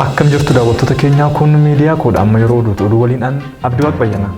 Akkam jirtu daawwattoota keenyaa kun miidiyaa koodha amma yeroo oduutu oduu waliin an Abdii Waaqbayyanaa.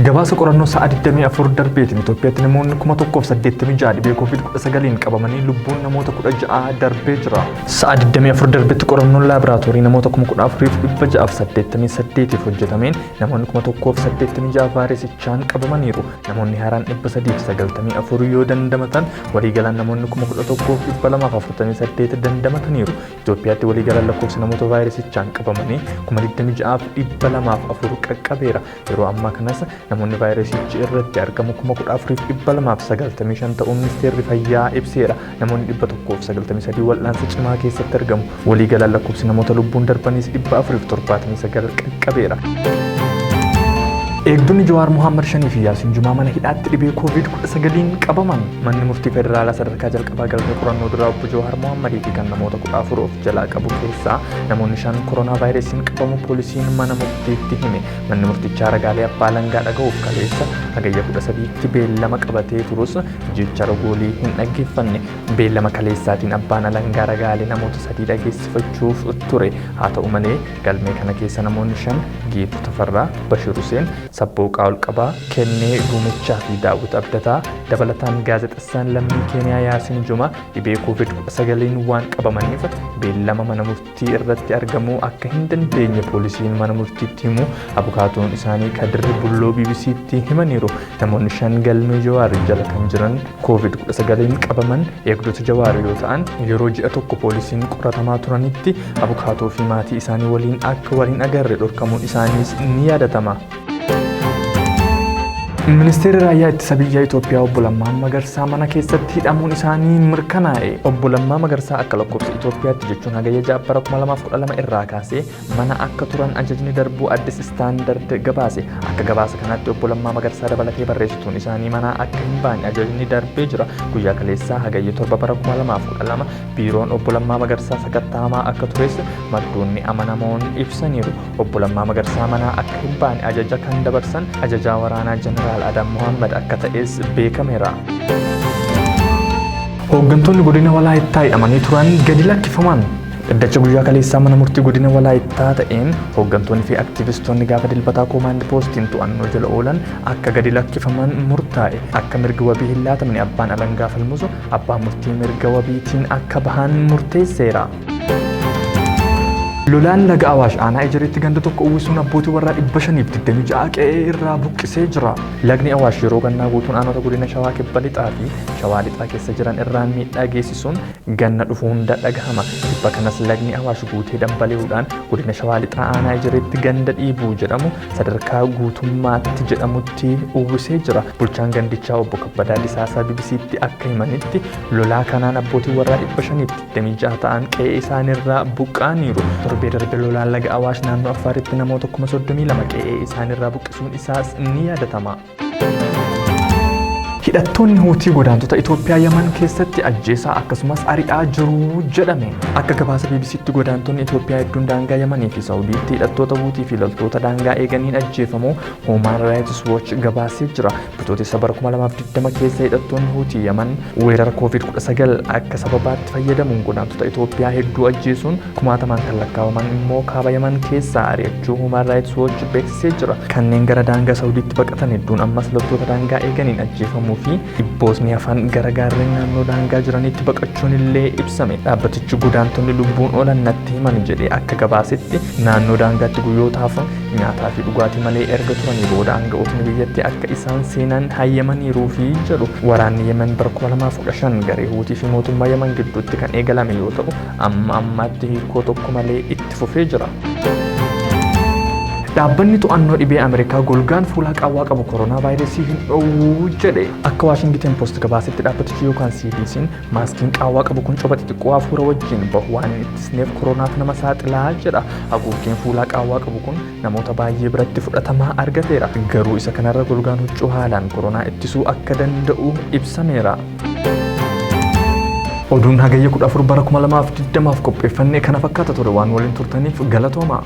Gabaasa qorannoo sa'a 24 darbeetiin Itoophiyaatti namoonni 1086 dhibee Covid-19n qabamanii lubbuun namoota 16 darbee jira. Sa'a 24 darbetti qorannoon laaboraatoorii namoota 14,688 hojjetameen namoonni 1086 vaayirasichaan qabamaniiru. Namoonni haaraan 394 yoo dandamatan waliigalaan namoonni 11,248 dandamataniiru. Itoophiyaatti waliigalaan lakkoofsi namoota vaayirasichaan qabamanii 26,204 qaqqabeera. Yeroo ammaa kanas namoonni vaayirasichi irratti argamu 14,295 ta'uun ministeerri fayyaa ibseera. Namoonni 193 wal'aansa cimaa keessatti argamu. Waliigalaan lakkoofsi namoota lubbuun darbaniis 479 qaqqabeera. Eegdonni Jawaar Mohaammed Shanii fi Yaasiin Jumaa mana hidhaatti dhibee Covid-19n qabaman. Manni murtii federaalaa sadarkaa jalqabaa galmee qorannoo duraa obbo Jawaar Mohaammadii fi kan namoota 14 of jalaa qabu keessaa namoonni 5 koronaa vaayirasiin qabamu poolisiin mana murtiitti hime. Manni murtichaa ragaalee abbaa alangaa dhaga'uuf kaleessa Hagayya 13tti beellama qabatee turus jecha ragoolii hin dhaggeeffanne. Beellama kaleessaatiin abbaan alangaa ragaalee namoota 3 dhageessifachuuf ture. Haa ta'u malee galmee kana keessa namoonni 5 Geetuu Tafarraa, Bashir Huseen, Sabbooqaa Olqabaa, Kennee Guumechaa fi Daawwit Abdataa dabalataan gaazexessaan lammii Keeniyaa Yaasiin Jumaa dhibee Covid 19n waan qabamaniif beellama mana murtii irratti argamuu akka hin dandeenye poolisiin mana murtiitti himuu abukaatoon isaanii Kadir Bulloo BBCtti himaniiru. Namoonni 5 galmee Jawaar jala kan jiran Covid 19n qabaman eegdota Jawaar yoo ta'an yeroo ji'a tokko poolisiin qoratamaa turanitti abukaatoo fi maatii isaanii waliin akka wal hin agarre dhorkamuun isaaniis ni yaadatama. Ministeerri Raayyaa Ittisa Biyyaa Itoophiyaa Obbo Lammaa Magarsaa mana keessatti hidhamuun isaanii mirkanaa'e. Obbo Lammaa Magarsaa akka lakkoofsa Itoophiyaatti jechuun Hagayya 6 bara 2012 irraa kaasee mana akka turan ajajni darbuu Addis Standard gabaase. Akka gabaasa kanaatti Obbo Lammaa Magarsaa dabalatee barreessituun isaanii manaa akka hin baane ajajni darbee jira. Guyyaa kaleessaa Hagayya 7 bara 2012 Biiroon Obbo Lammaa Magarsaa sakatta'amaa akka tures maddoonni amanamoon ibsaniiru. Obbo Lammaa Magarsaa manaa akka hin baane ajaja kan dabarsan ajajaa waraanaa Jeneraal Adam Mohaammad akka ta'es beekameera. Hooggantoonni godina Walaayittaa hidhamanii turan gadi lakkifaman. Dhaddacha guyyaa kaleessaa mana murtii godina Walaayittaa ta'een hooggantoonni fi aktiivistoonni gaafa dilbataa koomaandi poostiin to'annoo jala oolan akka gadi lakkifaman murtaa'e. Akka mirgi wabii hin laatamne abbaan alangaa falmusu Abbaan murtii mirga wabiitiin akka bahan murteesseera. Lolaan laga Awaash aanaa Ejereetti ganda tokko uwwisuun abbootii warraa 526 qe'ee irraa buqqisee jira. Lagni Awaash yeroo gannaa guutuun aanota godina Shawaa Kibba Lixaa fi Shawaa Lixaa keessa jiran irraan miidhaa geessisuun ganna dhufu hunda dhagahama. Tibba kanas lagni Awaash guutee dhanbali'uudhaan godina Shawaa Lixaa aanaa Ejereetti ganda Dhiibuu jedhamu sadarkaa guutummaatti jedhamutti uwwisee jira. Bulchaan gandichaa obbo Kabbadaa Disaasaa BBCtti akka himanitti lolaa kanaan abbootiin warraa 526 ta'an qe'ee isaaniirraa buqqa'aniiru. Torbee darbe lolaan laga Awaash naannoo Affaaritti namoota 32,000 qe'ee isaaniirraa buqqisuun isaas ni yaadatama. Hidhattoonni Huutii godaantota Itoophiyaa Yaman keessatti ajjeesaa akkasumas ari'aa jiru jedhame. Akka gabaasa BBCtti godaantonni Itoophiyaa hedduun daangaa Yamanii fi Saawudiitti hidhattoota Huutii fi loltoota daangaa eeganiin ajjeefamuu Human Rights Watch gabaasee jira. Bitootessa bara 2020 keessa hidhattoonni Huutii Yaman weerara Covid-19 akka sababaatti fayyadamuun godaantota Itoophiyaa hedduu ajjeesuun kumaatamaan kan lakkaa'aman immoo kaaba Yaman keessaa ari'achuu Human Rights Watch beeksisee jira. Kanneen gara daangaa Saudiitti baqatan hedduun ammas loltoota daangaa eeganiin ajjeefamuu fi dhibbootni hafan gara gaarreen naannoo daangaa jiranitti baqachuun illee ibsame. Dhaabbatichi godaantonni lubbuun oolan natti himan jedhee akka gabaasetti naannoo daangaatti guyyootaaf nyaataa fi dhugaatii malee erga turanii booda aanga'ootni biyyattii akka isaan seenan hayyamaniiruufi jedhu. Waraanni Yemen bara 2015 garee Huutii fi mootummaa Yemen gidduutti kan eegalame yoo ta'u amma ammaatti hiikoo tokko malee itti fufee jira. Dhaabbanni to'annoo dhibee Ameerikaa golgaan fuulaa qaawwaa qabu koronaa vaayirasii hin dhoowwu jedhe. Akka Waashingiten Post gabaasetti dhaabbatichi yookaan CDC'n maaskiin qaawwaa qabu kun coba xixiqqoo hafuura wajjin bahu waan hin ittisneef koronaaf nama saaxilaa jedha. Haguuggeen fuulaa qaawwaa qabu kun namoota baay'ee biratti fudhatamaa argateera. Garuu isa kanarra golgaan huccuu haalaan koronaa ittisuu akka danda'u ibsameera. Oduun Hagayya 14 bara 2020f qopheeffanne kana fakkaata ture waan waliin turtaniif galatoomaa.